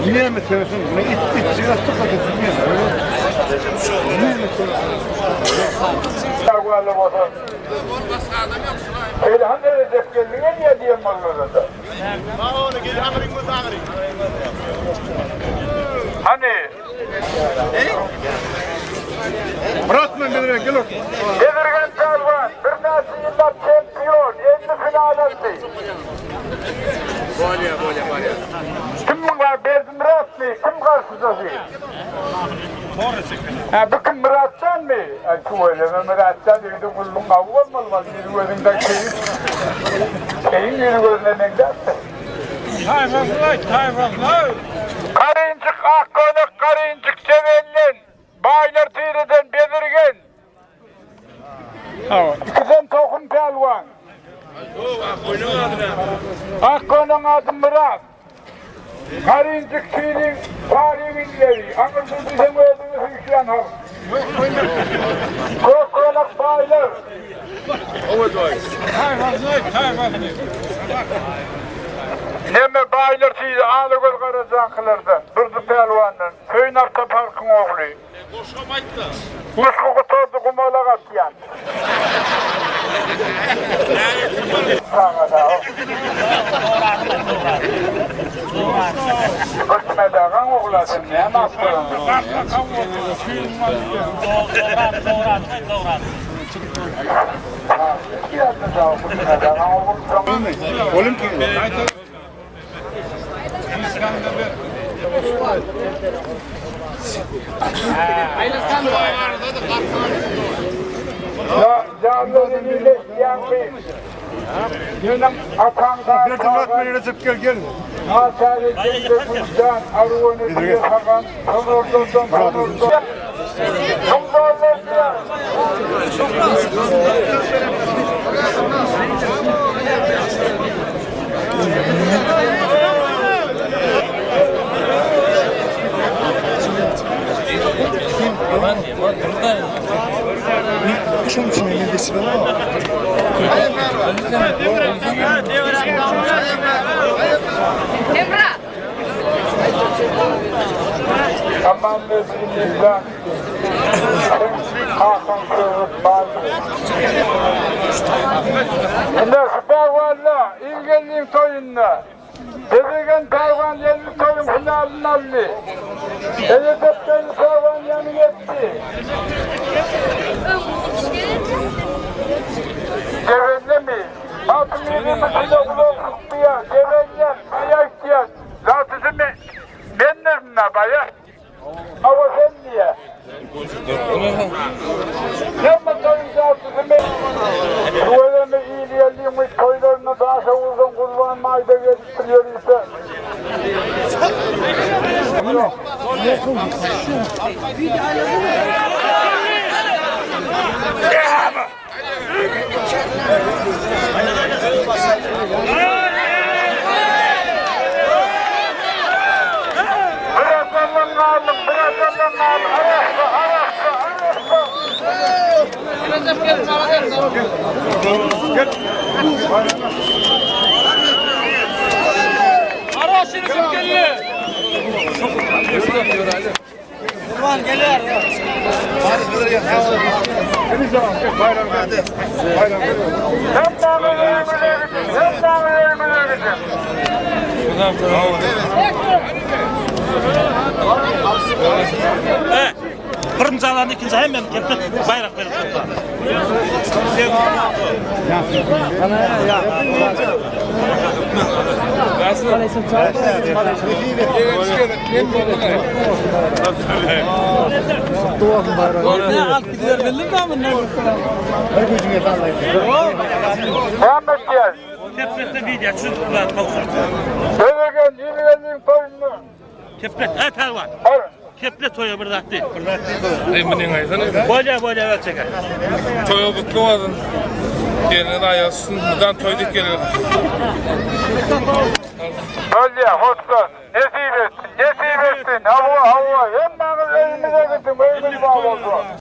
Näme sebäpden buna it itjik atdyk Näme sebäpden? Agwally bolsa. Elhan Recep geldi gelýär diýen bolmasa-da. Hany? Murat men bilen gel otur. Bezirgen Pälwan, birnäçe ýyllap çempion, 50 final atdy. Bolýa, bolýa, bolýa. Kim muňa Berdimyratmy? Kim garşydaşy? Ha, bu kim Myratjanmy? Ay tüweleme Myratjan ýigidi gulluň gawy bolmaly bal, ýüzi gözüňden keýik. Keýiň ýüzi gözüne meňzäpdir. Garynjyk Akgönek Garynjyk Jebenden, Baýlar tireden Bezirgen. Ikisem tohum pälwan. Akgönegiň ady Myrat. Garynjyk şiriň taryh illeri, aňyrsy diýseň özüňi süýşýän halk. Gök-gönek baýlar. Neme baýlar sizi Alagöz Garajaňkylardan, Durdy pälwandan, Söýün Arta parkyň ogly. Goşgam aýtda. Goşgy gutardy gumalak atýan. Gürtmedi agaň ogla sen näme atdyň? Olim kim? Berdimurat men Recep gel gel. Şoň üçin men geçiremok. Aman Mesihimizden kakaň sögüp bardy. Ine şu pälwanla Ilgeldiň toýunda Bezirgen pälwan 50 toýuň finalyny aldy. Recep Geldi pälwan ýaňy ýetdi. Jebellemi? Altyn ýüzümi kilo gulak tutýar, jebellem, baýa aýtýar. Zatysy men, mendirsin-dä baýa. Hawa sen diýýär. Hemme toýuň zatysy men. Tüweleme il geldiňmi toýlaryna Daşoguzdan Gurban Maýda gelipdir ýörite. Biraz ondan galdyň, biraz ondan galdyň. Arassa, arassa, arassa. Hemmäňiz öýüňize gidiň, hemmäňiz öýüňize gidiň. Birinji alan ikinji hemen keplet bayrak berip topla. Näme etýär? Kepletde video çözüp tavşırdı. Bezegen, il geldiň toýunda. Keplet, ha pehlivan. Bar. Keplet toya bir zat değil. Ey minin aýtsana. Bolya bolya ver çeker. Toýa gutly bolsun. Gelin aýak üstün mudan toý dik gelir. Bolýa, hoşlar. Nesip etsin, nesip etsin. Hawa, hawa. Hemmäňiz öýüňize gidiň, öýüňiz bar bolsun.